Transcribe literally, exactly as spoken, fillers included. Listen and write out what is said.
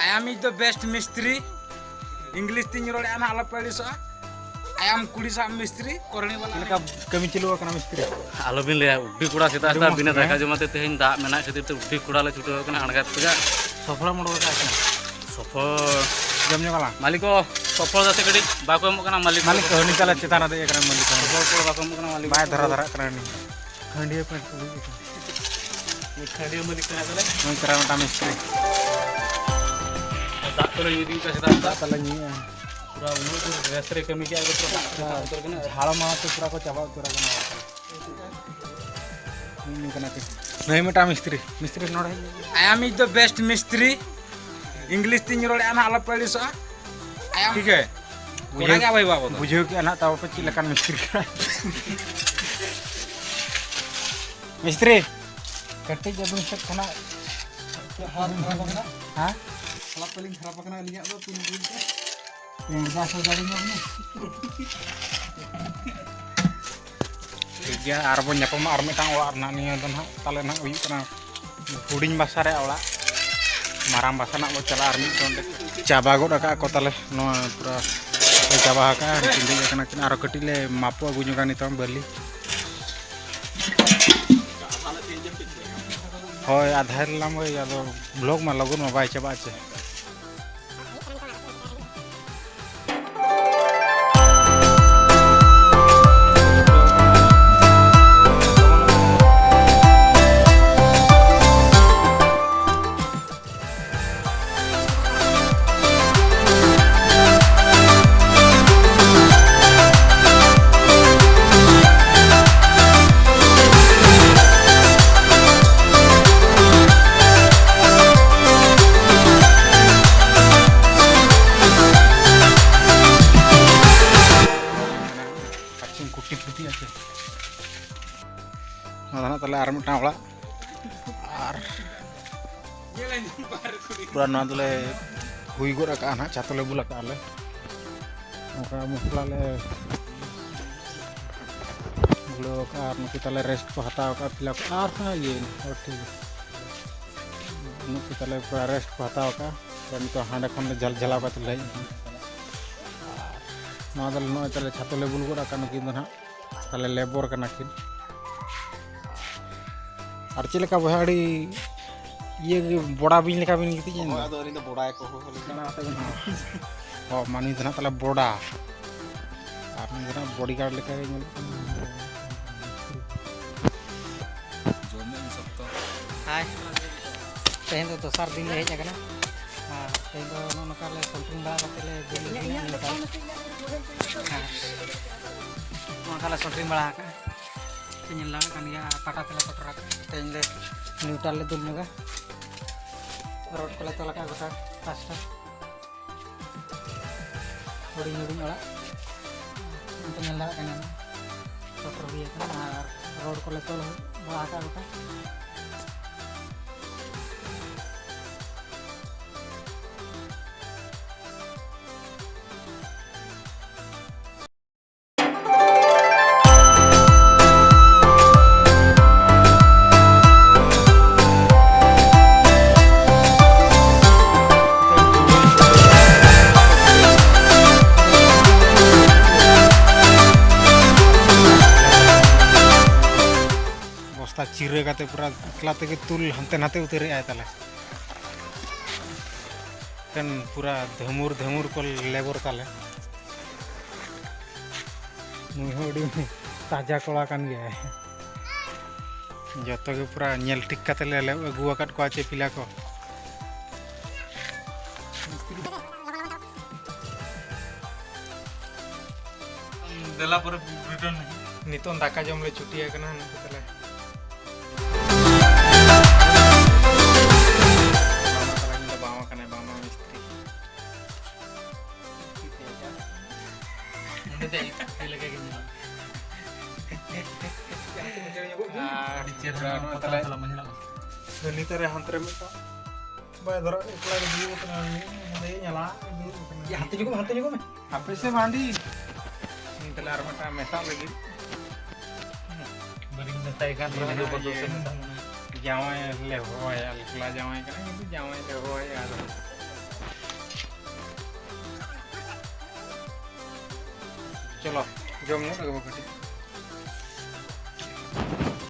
I am is the best ᱢᱤᱥᱛᱨᱤ᱾ English ᱛᱤᱧ ᱨᱚᱲᱮᱫᱼᱟ ᱱᱟᱦᱟᱜ, ᱟᱞᱚ ᱯᱮ ᱟᱹᱲᱤᱥᱚᱜᱼᱟ᱾ I am ᱠᱩᱲᱤ ᱥᱟᱵ ᱢᱤᱥᱛᱨᱤ, ᱠᱚᱨᱚᱱᱤ ᱵᱟᱞᱟ᱾ ᱪᱮᱫ ᱞᱮᱠᱟ ᱠᱟᱹᱢᱤ ᱪᱟᱹᱞᱩ ᱟᱠᱟᱱᱟ ᱢᱤᱥᱛᱨᱤ? ᱟᱞᱚᱵᱤᱱ ᱞᱟᱹᱭᱟ, ᱩᱰᱷᱤ ᱠᱚᱲᱟ ᱥᱮᱛᱟᱜ ᱟᱹᱰᱤ ᱥᱮᱛᱟᱜ ᱢᱚᱡᱽ, ᱵᱤᱱᱟᱹ ᱦᱮᱸ᱾ ᱫᱟᱠᱟ ᱡᱚᱢ ᱟᱛᱮ ᱛᱮᱦᱮᱧ ᱫᱟᱜ ᱢᱮᱱᱟᱜ ᱠᱷᱟᱹᱛᱤᱨ ᱛᱮ ᱩᱰᱷᱤ ᱠᱚᱲᱟ ᱞᱮ ᱪᱷᱩᱴᱟᱹᱣ ᱟᱠᱟᱱᱟ ᱟᱬᱜᱟᱛ ᱛᱮᱭᱟᱜ᱾ ᱥᱚᱯᱷᱚᱞ ᱮᱢ ᱚᱰᱚᱠ ᱟᱠᱟᱫ ᱠᱟᱱᱟ᱾ ᱥᱚᱯᱷᱚᱞ᱾ ᱡᱚᱢ ᱧᱩ ᱜᱟᱞᱟᱝ᱾ ᱢᱟᱹᱞᱤᱠ ᱠᱚ, ᱥᱚᱯᱷᱚᱞ ᱫᱟᱛᱮ ᱠᱟᱹᱴᱤᱡ ᱵᱟᱠᱚ ᱮᱢᱚᱜ ᱠᱟᱱᱟ ᱢᱟᱹᱞᱤᱠ ᱠᱚ᱾ ᱢᱟᱹᱞᱤᱠ ᱠᱚ, ᱩᱱᱤ ᱛᱟᱞᱟ ᱪᱮᱛᱟᱱ ᱨᱮ ᱫᱮᱡ ᱟᱠᱟᱱᱟ ᱢᱟᱹᱞᱤᱠ ᱠᱚ᱾ ᱥᱚᱯᱷᱚᱞ ᱠᱚ ᱵᱟᱠᱚ ᱮᱢᱚᱜ ᱠᱟᱱᱟ ᱢᱟᱹᱞᱤᱠ ᱵᱟᱭ ᱠᱚ᱾ ᱫᱷᱚᱨᱟ ᱫᱷᱟᱨᱟᱜ ᱠᱟᱱᱟ ᱩᱱᱤ᱾ ᱠᱷᱟᱹᱱᱰᱤᱭᱟᱹ ᱯᱮᱱᱴ ᱠᱚ ᱦᱩᱭᱩᱜ ᱠᱟᱱᱟ᱾ ᱱᱩᱭ ᱠᱟᱱᱟ ᱢᱤᱫᱴᱟᱝ ᱢᱤᱥᱛᱨᱤ᱾ ᱫᱟᱜ ᱠᱚᱞᱮ ᱧᱩ ᱤᱫᱤ ᱠᱟᱜ ᱥᱮᱛᱟᱜ ᱫᱟᱜ ᱥᱮᱛᱟᱜ᱾ ᱛᱟᱞᱮ ᱧᱩᱭᱟ᱾ ᱯᱩᱨᱟ ᱩᱱᱟᱹᱜ ᱨᱮᱥ ᱨᱮ ᱠᱟᱹᱢᱤ ᱠᱮᱜᱼᱟ ᱠᱚ, ᱯᱩᱨᱟ ᱫᱟᱜ ᱠᱚ ᱪᱟᱵᱟ ᱩᱛᱟᱹᱨ ᱠᱟᱱᱟ᱾ ᱡᱷᱟᱲ ᱢᱟ ᱛᱚ ᱯᱩᱨᱟ ᱠᱚ ᱪᱟᱵᱟ ᱩᱛᱟᱹᱨ ᱠᱟᱱᱟ᱾ ᱦᱩᱸ, ᱠᱟᱱᱟ ᱠᱚ᱾ ᱱᱩᱭ ᱢᱤᱫᱴᱟᱝ ᱢᱤᱥᱛᱨᱤ, ᱢᱤᱥᱛᱨᱤ ᱱᱚᱰᱮ ᱦᱮᱡ ᱞᱮᱱ᱾ I am is the best ᱢᱤᱥᱛᱨᱤ᱾ ᱤᱝᱞᱤᱥ ᱛᱤᱧ ᱨᱚᱲᱮᱫᱼᱟ ᱱᱟᱦᱟᱜ, ᱟᱞᱚ ᱯᱮ ᱟᱹᱲᱤᱥᱚᱜᱼᱟ᱾ I am ᱴᱷᱤᱠ ᱜᱮ᱾ ᱠᱚᱲᱟ ᱜᱮ ᱵᱷᱟᱹᱭ ᱵᱟᱵᱟ ᱫᱚ᱾ ᱵᱩᱡᱷᱟᱹᱣ ᱠᱮᱜᱼᱟ ᱱᱟᱦᱟᱜ ᱛᱟᱣ ᱯᱮ ᱪᱮᱫ ᱞᱮᱠᱟᱱ ᱢᱤᱥᱛᱨᱤ ᱠᱟᱱᱟ᱾ ᱢᱤᱥᱛᱨᱤ, ᱠᱟᱹᱴᱤᱡ ᱟᱹᱵᱤᱱ ᱥᱮᱫ ᱠᱷᱚᱱᱟᱜ ᱪᱮᱫ ᱦᱟᱞ ᱠᱷᱟᱨᱟᱯ ᱟᱠᱟᱱᱟ? ᱦᱮᱸ? ᱦᱟᱞᱟᱛ ᱛᱟᱹᱞᱤᱧ ᱠᱷᱟᱨᱟᱯ ᱟᱠᱟᱱᱟ ᱟᱹᱞᱤᱧᱟᱜ ᱫᱚ, ᱯᱤᱱ ᱯᱤᱱ ᱛᱮ᱾ ᱯᱤᱱ ᱫᱚ ᱥᱚᱡᱟ ᱜᱮ ᱧᱟᱢ ᱮᱱᱟ᱾ ᱴᱷᱤᱠ ᱜᱮᱭᱟ, ᱟᱨ ᱵᱚᱱ ᱧᱟᱯᱟᱢᱟ ᱟᱨ ᱢᱤᱫᱴᱟᱝ ᱚᱲᱟᱜ ᱨᱮᱱᱟᱜ, ᱱᱤᱭᱟᱹ ᱫᱚ ᱱᱟᱦᱟᱜ ᱛᱟᱞᱮ ᱱᱟᱦᱟᱜ ᱦᱩᱭᱩᱜ ᱠᱟᱱᱟ ᱦᱩᱰᱤᱧ ᱵᱟᱥᱟ ᱨᱮᱭᱟᱜ ᱚᱲᱟᱜ᱾ ᱢᱟᱨᱟᱝ ᱵᱟᱥᱟ ᱱᱟᱦᱟᱜ ᱵᱚᱱ ᱪᱟᱞᱟᱜᱼᱟ ᱟᱨ ᱢᱤᱫ ᱫᱚ ᱚᱸᱰᱮ᱾ ᱪᱟᱵᱟ ᱜᱚᱫ ᱟᱠᱟᱫ ᱠᱚ ᱛᱟᱞᱮ, ᱱᱚᱣᱟ ᱯᱩᱨᱟᱹ ᱪᱟᱵᱟ ᱟᱠᱟᱫᱼᱟ᱾ ᱩᱱᱠᱤᱱ ᱫᱮᱡ ᱟᱠᱟᱱᱟ ᱠᱤᱱ, ᱟᱨᱚ ᱠᱟᱹᱴᱤᱡ ᱞᱮ ᱢᱟᱯᱚ ᱟᱹᱜᱩ ᱧᱚᱜᱟ ᱱᱤᱛᱚᱝ ᱵᱟᱹᱞᱤ᱾ ᱦᱳᱭ, ᱟᱫᱷᱟ ᱨᱮᱞᱟᱝ ᱳᱭ, ᱟᱫᱚ ᱵᱞᱚᱜ ᱢᱟ ᱞᱚᱜᱚᱱ ᱢᱟ ᱵᱟᱭ ᱪᱟᱵᱟᱜᱼᱟ ᱪᱮ᱾ ᱯᱟᱪᱷᱤᱢ ᱠᱩᱴᱤ ᱯᱷᱩᱴᱤ ᱟᱪᱷᱮ᱾ ᱱᱚᱣᱟ ᱫᱚ ᱱᱟᱜ ᱛᱟᱞᱮ ᱟᱨ ᱢᱤᱫᱴᱟᱝ ᱚᱲᱟᱜ᱾ ᱟᱨ ᱯᱩᱨᱟ ᱱᱚᱣᱟ ᱫᱚᱞᱮ ᱦᱩᱭ ᱜᱚᱫ ᱟᱠᱟᱜᱼᱟ ᱱᱟᱦᱟᱜ, ᱪᱷᱟᱛᱚ ᱞᱮ ᱵᱩᱞ ᱟᱠᱟᱜᱼᱟ ᱞᱮ᱾ ᱱᱚᱝᱠᱟ ᱢᱚᱥᱞᱟ ᱞᱮ ᱜᱩᱲᱟᱹᱣ ᱟᱠᱟᱜᱼᱟ ᱟᱨ ᱱᱩᱠᱩ ᱛᱟᱞᱮ ᱨᱮᱥᱴ ᱠᱚ ᱦᱟᱛᱟᱣ ᱟᱠᱟᱜᱼᱟ, ᱯᱷᱤᱞᱟᱯ ᱟᱨ ᱦᱚᱸ ᱤᱭᱟᱹ ᱦᱚᱲ ᱴᱷᱤᱠ ᱜᱮᱭᱟ᱾ ᱱᱩᱠᱩ ᱛᱟᱞᱮ ᱯᱩᱨᱟ ᱨᱮᱥᱴ ᱠᱚ ᱦᱟᱛᱟᱣ ᱟᱠᱟᱜᱼᱟ᱾ ᱛᱚ ᱱᱤᱛᱚᱜ ᱦᱟᱸᱰᱮ ᱠᱷᱚᱱ ᱞᱮ ᱡᱷᱟᱞ ᱡᱷᱟᱞᱟᱣ ᱠᱟᱛᱮ ᱞᱮ ᱦᱮᱡ ᱮᱱᱟ᱾ ᱟᱨ ᱱᱚᱣᱟ ᱫᱚ ᱱᱚᱜᱼᱚᱭ ᱛᱟᱦᱞᱮ ᱪᱷᱟᱛᱩ ᱞᱮ ᱵᱩᱞ ᱜᱚᱫ ᱟᱠᱟᱫ ᱱᱩᱠᱤᱱ ᱫᱚ ᱱᱟᱦᱟᱜ᱾ ᱛᱟᱦᱞᱮ ᱞᱮᱵᱚᱨ ᱠᱟᱱᱟ ᱠᱤᱱ᱾ ᱟᱨ ᱪᱮᱫ ᱞᱮᱠᱟ ᱵᱚᱭᱦᱟ, ᱟᱹᱰᱤ ᱤᱭᱟᱹ ᱜᱮ, ᱵᱚᱰᱟ ᱵᱤᱧ ᱞᱮᱠᱟ ᱵᱤᱱ ᱜᱤᱛᱤᱡ ᱮᱱ ᱫᱚ? ᱟᱫᱚ ᱟᱹᱞᱤᱧ ᱫᱚ ᱵᱚᱰᱟ ᱜᱮᱠᱚ ᱦᱚᱦᱚ ᱟᱹᱞᱤᱧ ᱠᱟᱱᱟ᱾ ᱚ, ᱢᱟᱹᱱᱢᱤ ᱫᱚ ᱱᱟᱦᱟᱜ ᱛᱟᱦᱞᱮ ᱵᱚᱰᱟ᱾ ᱟᱨ ᱱᱩᱭ ᱫᱚ ᱱᱟᱦᱟᱜ ᱵᱚᱰᱤᱜᱟᱨᱰ ᱞᱮᱠᱟ ᱜᱮ ᱧᱮᱞᱚᱜ ᱠᱟᱱᱟ᱾ ᱡᱚᱢᱮᱫ ᱟᱹᱧ ᱥᱚᱠᱛᱚ᱾ ᱦᱟᱭ, ᱛᱮᱦᱮᱧ ᱫᱚ ᱫᱚᱥᱟᱨ ᱫᱤᱱ ᱞᱮ ᱦᱮᱡ ᱟᱠᱟᱱᱟ᱾ ᱟᱨ ᱛᱮᱦᱮᱧ ᱫᱚ ᱱᱚᱜᱼᱚ ᱱᱚᱝᱠᱟ ᱞᱮ ᱥᱚᱱᱴᱨᱤᱝ ᱵᱟᱲᱟ ᱠᱟᱛᱮ ᱞᱮ ᱫᱩᱞ ᱞᱮᱫᱟ ᱱᱤᱭᱟᱹ ᱠᱟᱨ᱾ ᱦᱮᱸ, ᱱᱚᱜᱼᱚ ᱱᱚᱝᱠᱟ ᱞᱮ ᱥᱚᱱᱴᱨᱤᱝ ᱵᱟᱲᱟ ᱟᱠᱟᱫᱼᱟ᱾ ᱯᱮ ᱧᱮᱞ ᱫᱟᱲᱮᱭᱟᱜ ᱠᱟᱱ ᱜᱮᱭᱟ, ᱯᱟᱴᱟ ᱛᱮᱞᱮ ᱯᱚᱴᱚᱨ ᱟᱠᱟᱫᱼᱟ᱾ ᱛᱮᱦᱮᱧ ᱞᱮ ᱱᱤᱭᱩᱴᱟᱨ ᱞᱮ ᱫᱩᱞ ᱧᱚᱜᱟ᱾ ᱨᱚᱰ ᱠᱚᱞᱮ ᱛᱚᱞ ᱟᱠᱟᱫᱼᱟ ᱜᱚᱴᱟ ᱯᱟᱥᱴᱟ᱾ ᱦᱩᱰᱤᱧ ᱦᱩᱰᱤᱧ ᱚᱲᱟᱜ, ᱚᱱᱛᱮ ᱧᱮᱞ ᱫᱟᱲᱮᱭᱟᱜ ᱠᱟᱱᱟ, ᱥᱚᱴᱚᱨ ᱦᱩᱭ ᱟᱠᱟᱱᱟ ᱟᱨ ᱨᱚᱰ ᱠᱚᱞᱮ ᱛᱚᱞ ᱵᱟᱲᱟ ᱟᱠᱟᱫ ᱜᱚᱴᱟ᱾ ᱵᱚᱥᱛᱟ ᱪᱤᱨᱟᱹ ᱠᱟᱛᱮ ᱯᱩᱨᱟ ᱮᱠᱞᱟ ᱛᱮᱜᱮ ᱛᱩᱞ ᱦᱟᱱᱛᱮ ᱱᱟᱛᱮ ᱩᱛᱟᱹᱨᱮᱜᱼᱟᱭ ᱛᱟᱞᱮ᱾ ᱮᱠᱷᱮᱱ ᱯᱩᱨᱟ ᱫᱷᱟᱹᱢᱩᱨ ᱫᱷᱟᱹᱢᱩᱨ ᱠᱚ ᱞᱮᱵᱚᱨ ᱛᱟᱞᱮ᱾ ᱱᱩᱭ ᱦᱚᱸ ᱟᱹᱰᱤ ᱛᱟᱡᱟ ᱠᱚᱲᱟ ᱠᱟᱱ ᱜᱮᱭᱟᱭ᱾ ᱡᱚᱛᱚ ᱜᱮ ᱯᱩᱨᱟ ᱧᱮᱞ ᱴᱷᱤᱠ ᱠᱟᱛᱮ ᱞᱮ ᱟᱹᱜᱩ ᱟᱠᱟᱫ ᱠᱚᱣᱟ ᱪᱮ ᱯᱤᱞᱟ ᱠᱚ᱾ ᱫᱮᱞᱟ ᱯᱚᱨᱮ ᱨᱤᱴᱟᱨᱱ᱾ ᱱᱤᱛᱚᱝ ᱫᱟᱠᱟ ᱡᱚᱢ ᱞᱮ ᱪᱷᱩᱴᱤ ᱟᱠᱟᱱᱟ ᱱᱩᱠᱩ ᱛᱟᱞᱮ᱾ ᱵᱟᱝ ᱛᱟᱞᱮ ᱫᱚ ᱵᱟᱝ ᱠᱟᱱᱟᱭ, ᱵᱟᱝ ᱢᱤᱥᱛᱨᱤ᱾ ᱱᱚᱰᱮ ᱫᱚ ᱤᱧ ᱞᱮᱠᱟ ᱜᱮ ᱧᱮᱞᱚᱜ᱾ ᱟᱹᱰᱤ ᱪᱮᱦᱨᱟ ᱱᱚᱣᱟ ᱯᱟᱛᱲᱟ ᱛᱟᱞᱮ᱾ ᱥᱟᱞᱟᱜ ᱢᱟ ᱧᱮᱞᱚᱜ᱾ ᱱᱤᱛ ᱨᱮ ᱦᱟᱱᱛᱮ ᱨᱮ ᱢᱤᱫᱴᱟᱝ ᱵᱟᱭ ᱫᱷᱚᱨᱟ, ᱮᱠᱞᱟ ᱜᱮ ᱫᱩᱲᱩᱵ ᱟᱠᱟᱱᱟ, ᱱᱚᱸᱰᱮ ᱧᱮᱞᱟ, ᱫᱩᱲᱩᱵ ᱟᱠᱟᱱᱟ᱾ ᱭᱟ, ᱦᱟᱱᱛᱮ ᱧᱚᱜᱚᱜ ᱢᱮ, ᱦᱟᱱᱛᱮ ᱧᱚᱜᱚᱜ ᱢᱮ᱾ ᱦᱟᱯᱮ ᱥᱮ ᱵᱟᱸᱫᱤ᱾ ᱤᱧ ᱛᱟᱦᱞᱮ ᱟᱨ ᱢᱤᱫᱴᱟᱝ ᱢᱮᱥᱟᱜ ᱞᱟᱹᱜᱤᱫ᱾ ᱵᱟᱹᱞᱤᱧ ᱢᱮᱛᱟᱭ ᱠᱟᱱ ᱨᱮᱦᱚᱸ ᱤᱭᱟᱹ ᱵᱚᱫᱚᱞ ᱥᱮ ᱢᱮᱛᱟᱢ ᱠᱟᱱᱟ᱾ ᱡᱟᱶᱟᱭ ᱞᱮ ᱦᱚᱦᱚᱣᱟᱭᱟ, ᱮᱠᱞᱟ ᱡᱟᱶᱟᱭ ᱠᱟᱱᱟᱭ, ᱠᱤᱱᱛᱩ ᱡᱟᱶᱟᱭ ᱞᱮ ᱦᱚᱦᱚᱣᱟᱭᱟ᱾ ᱟᱫᱚ ᱪᱚᱞᱚ, ᱡᱚᱢ ᱧᱚᱜ ᱞᱮᱜᱮ ᱵᱚ ᱠᱟᱹᱴᱤᱡ᱾